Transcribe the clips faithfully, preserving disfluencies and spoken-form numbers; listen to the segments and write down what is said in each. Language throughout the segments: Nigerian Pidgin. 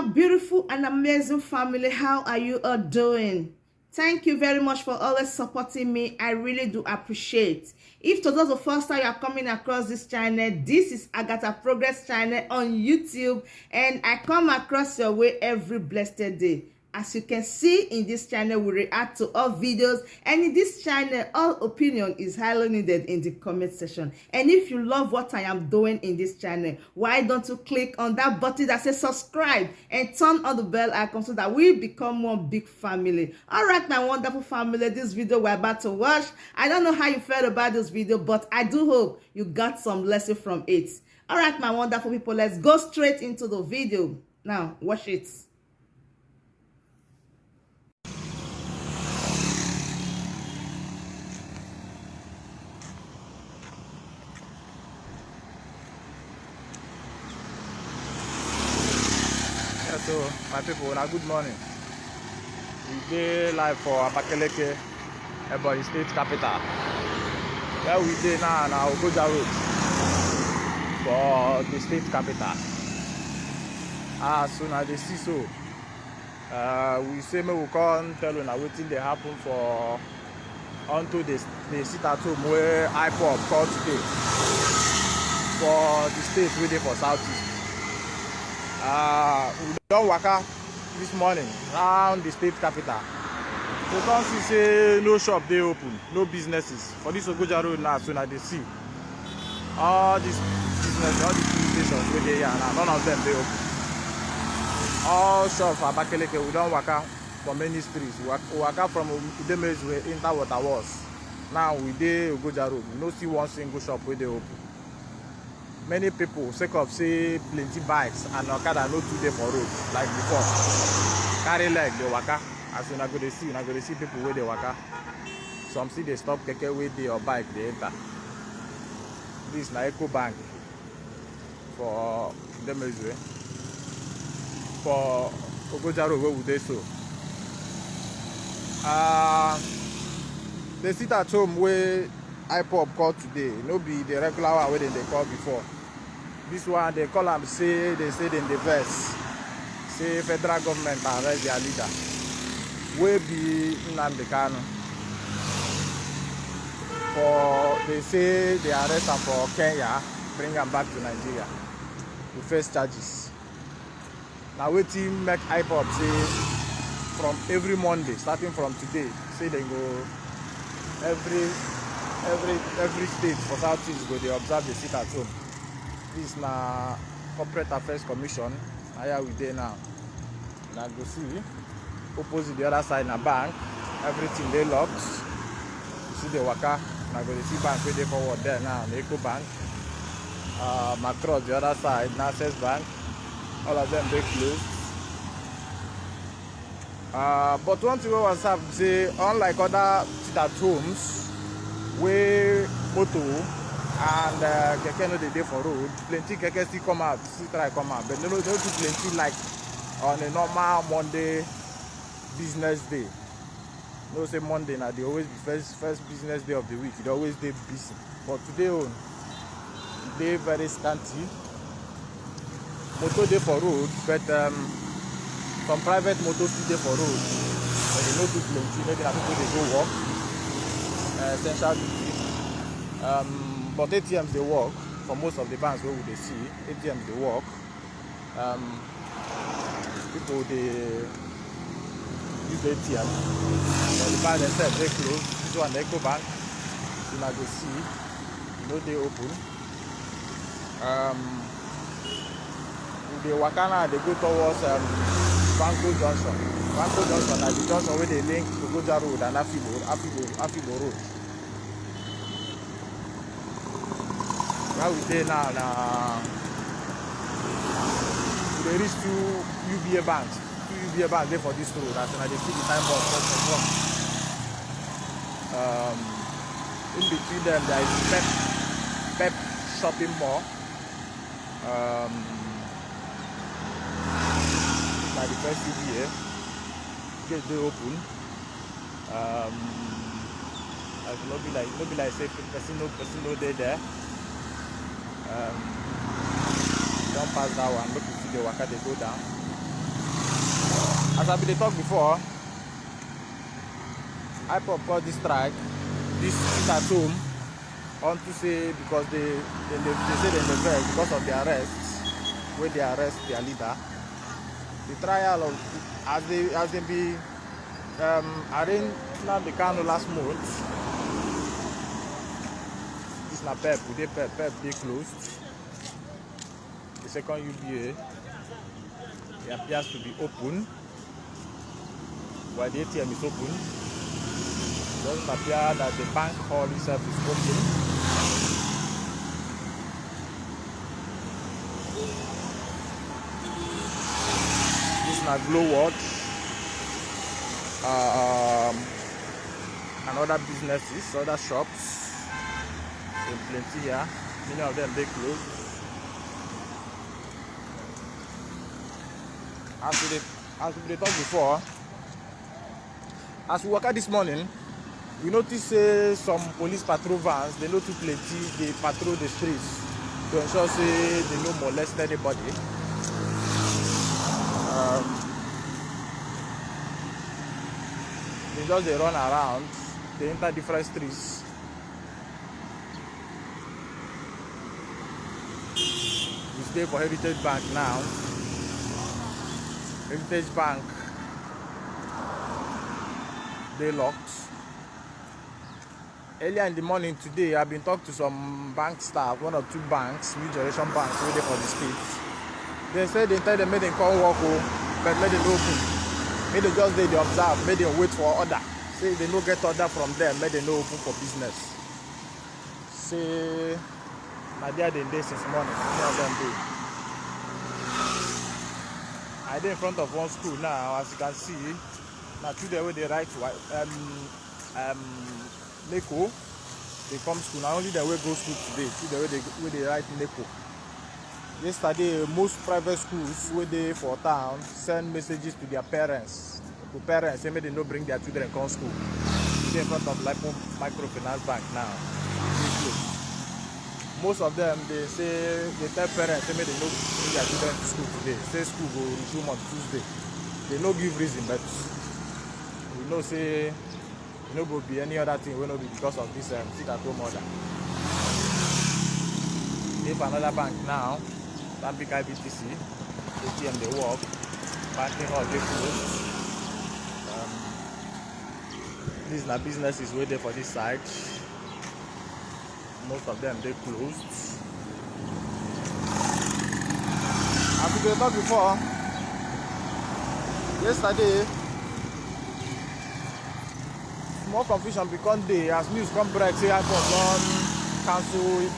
beautiful and amazing family, how are you all doing? Thank you very much for always supporting me. I really do appreciate. If today's the first time you are coming across this channel, this is Agatha Progress channel on YouTube, and I come across your way every blessed day. As you can see in this channel, we react to all videos, and in this channel, all opinion is highly needed in the comment section. And if you love what I am doing in this channel, why don't you click on that button that says subscribe and turn on the bell icon so that we become one big family? All right, my wonderful family, this video we're about to watch, I don't know how you felt about this video, but I do hope you got some lesson from it. All right, my wonderful people, let's go straight into the video. Now, watch it. Yeah, so my people, now good morning. We dey live for Abakaliki, Ebonyi State capital. Where we dey now na Ogoja Road for the state capital. As una dey see so, uh, we say make we come tell una wetin dey happen for onto the, the sit at home wey IPOB call today for the state wey dey for southeast. Uh, we don waka this morning round the state capital. We come see say no shop dey open, no businesses for this Ogoja Road now, so una dey see. All these business, all these police stations wey dey here now, none of them dey open. All shop for Abakaliki, we don waka for many streets. We wak-, we waka from Idemezue enter Water Works. Now we dey Ogoja Road, we no see one single shop wey dey open. Many people, sake of say plenty bikes and okada no too dey for road like before, carry leg dey waka. As una go dey see, una go dey see people wey dey waka. Some still dey stop keke wey dey or bike dey enter. This na Eco Bank for Idemezue, for Ogoja Road wey we dey so. Uh, the sit at home wey IPOB call today, no be the regular one wey dem dey call before. This one, they call am say, they say dem dey vex say federal government arrest their leader, wey be Nnamdi Kanu. For, they say they arrest am for Kenya, bring am back to Nigeria to face charges. Na wetin make IPOB say from every Monday, starting from today, say dem go, every, every, every state for southeast go dey observe the sit at home. This na Corporate Affairs Commission, na here we dey now. Una go see, opposite the other side na bank, everything dey locked. You see the waka, una go dey see bank wey dey forward there now, na Eco Bank, um, across the other side na Access Bank, all of them dey closed. Uh, but one thing wey was happen be say, unlike other sit at homes wey motor and, uh, keke no dey dey for road, plenty keke still come out, still try come out, but no, no, no too plenty like on a normal Monday business day. You know say Monday na dey always be first, first business day of the week. E dey always dey busy. But today own, e dey very scanty. Motor dey for road, but, um, some private motor still dey for road, but e no too plenty. Maybe na people dey go work, uh, essential duty. Um, but A T Ms dey work for most of the banks wey we dey see. A T Ms dey work. Um, people dey use A T M. But the bank themselves dey close. This one, Eco Bank, una go see, e no dey open. Um, we dey waka now, dey go towards, um, Banko Junction. Banko Junction na the junction wey dey link Ogoja Road and Afibo, Afibo, Afibo Road. Where we dey now na, we dey reach two U B A banks. Two U B A banks dey for this road. As una dey see the signboard for front. Um, in between them, there is Pep, Pep Shopping Mall. Um, this na the first U B A. Gate dey open. Um, as no be like, no be like say person no, person no dey there. Um, we don pass that one. Make we see the waka dey go down. As I bin dey talk before, IPOB call this strike, this sit at home, unto say because they they dey they say dem dey vex because of the arrest wey dey arrest their leader. The trial of as they as dem be um, arraign Nnamdi Kanu last month. This na pep, we dey pep, pep dey closed. The second U B A, it appears to be open. While the A T M is open, it doesn't appear that the bank hall itself is open. This na Glow Watch, um, and other businesses, other shops. Dem plenty here. Many of them dey closed. As we dey as we dey talk before, as we waka this morning, we notice say some police patrol vans dey no too plenty dey patrol the streets to ensure say they no molest anybody. Um, they just dey run around, dey enter different streets. We stay for Heritage Bank now. Heritage Bank dey locked. Earlier in the morning today, I bin talk to some bank staff, one or two banks, New Generation banks wey dey for the state. Dem say dem tell dem make dem come work o, but make dem no open. Make dem just dey dey observe, make dem wait for order. Say if dem no get order from dem, make dem no open for business. Say na there dem dey since morning, many of dem dey. I dey in front of one school now, as you can see, na children wey dey write wa- um, um, NECO dey come school. Na only dem wey go school today, children wey dey wey dey write NECO. Yesterday, most private schools wey dey for town send messages to their parents, to parents say make dem no bring their children come school. Dey in front of Lapo Microfinance Bank now. Dey close. Most of them dey say dey tell parents say make dem no bring their children to school today. Say school go resume on Tuesday. Dem no give reason, but we know say e no go be any other thing wey no be because of this um, sit at home order. Dey for another bank now, Stanbic I B T C, A T M dey work, banking hall dey closed. Um, these na businesses wey dey for this side. Most of them dey closed. As we dey talk before, yesterday, small confusion bin come dey as news come break say IPOB don cancel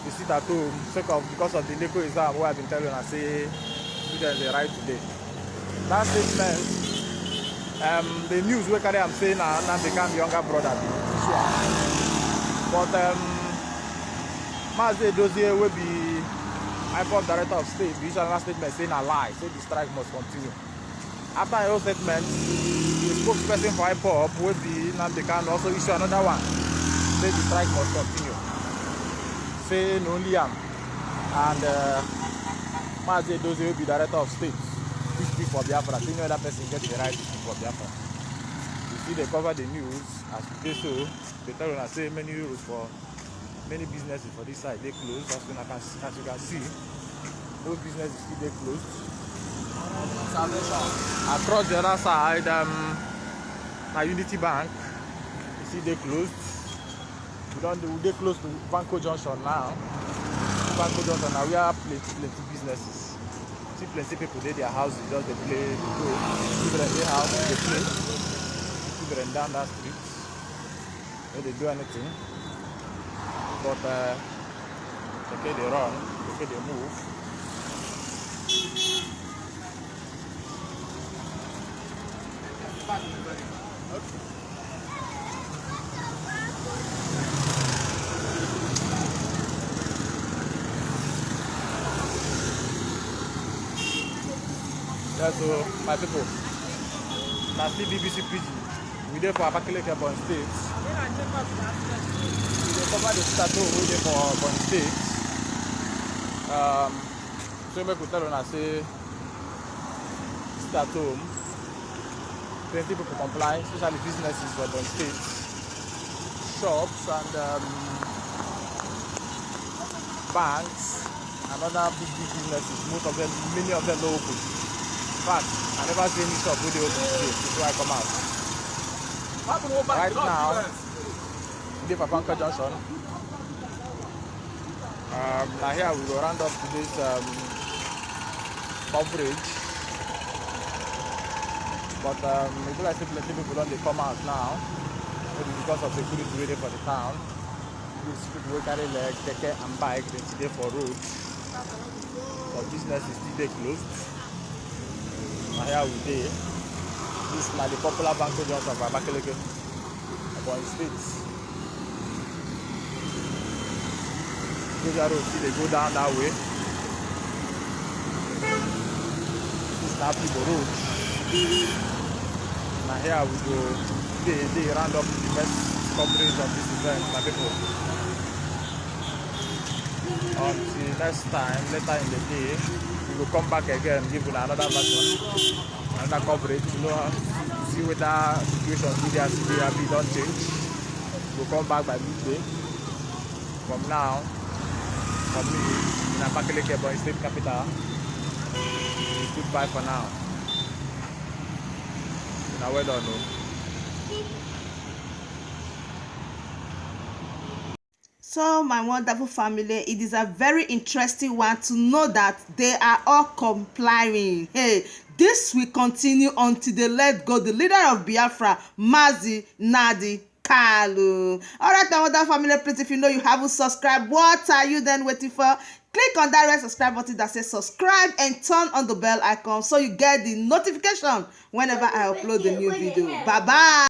the sit at home sake of because of the NECO exam wey I bin tell una say students dey write today. That statement, um, the news wey carry am say na Nnamdi Kanu younger brother be issue am. But um, Mazi Edozie wey be IPOB director of state bin issue another statement say na lie, say the strike must continue. After im own statement, the spokesperson for IPOB wey be Nnamdi Kanu also issue another one, say the strike must continue. Say na only am and uh, Mazi Edozie wey be director of state fit speak for Biafra, say no other person get the right to speak for Biafra. We still dey cover the news as we dey so. Dey tell una say many roads for many businesses for this side dey closed. As una can see, as you can see, most businesses still dey closed. Across the other side, um, na Unity Bank, e still dey closed. We don dey, we dey close to Vanco Junction now. Vanco Junction na where plenty plenty businesses. See plenty people dey their houses just dey play ludo. Children dey house dey play. Children down that street. No dey do anything. But uh, keke dey run, keke dey move. Yeah, so my people, na still B B C Pidgin. We dey for Abakaliki, Ebonyi State. We dey cover the stato wey dey for Ebonyi State. Um, so make we tell una say at home. Plenty people comply, especially businesses for Ebonyi State, shops and um, banks and other big big businesses. Most of them, many of them no open. In fact, I never see any shop wey dey open today before I come out. Right now, we dey for Banker Junction. Um, na here we go round up today's um, coverage. But um, e be like say plenty people don dey come out now. Maybe because of security wey dey for the town. These people wey carry leg, keke and bike, dem still dey for road. But business is still dey closed. Na here we dey. This na the popular Banker Junction for Abakaliki, Ebonyi State. Georgia Road still dey go down that way. This na Apibo Road. Na here we go dey dey round up the best coverage of this event, my people. Until next time, later in the day, we go come back again, give una another version, another coverage. You know, see whether situation dey as e dey abi don change. We go come back by midday. From now, from me, in Abakaliki, Ebonyi State capital, goodbye for now. Una well done o. So, my wonderful family, it is a very interesting one to know that they are all complying. Hey, this will continue until they let go the leader of Biafra, Mazi Nnamdi Kanu. All right, my wonderful family, please, if you know you haven't subscribed, what are you then waiting for? Click on that red subscribe button that says subscribe and turn on the bell icon so you get the notification whenever I upload the new video. Bye bye.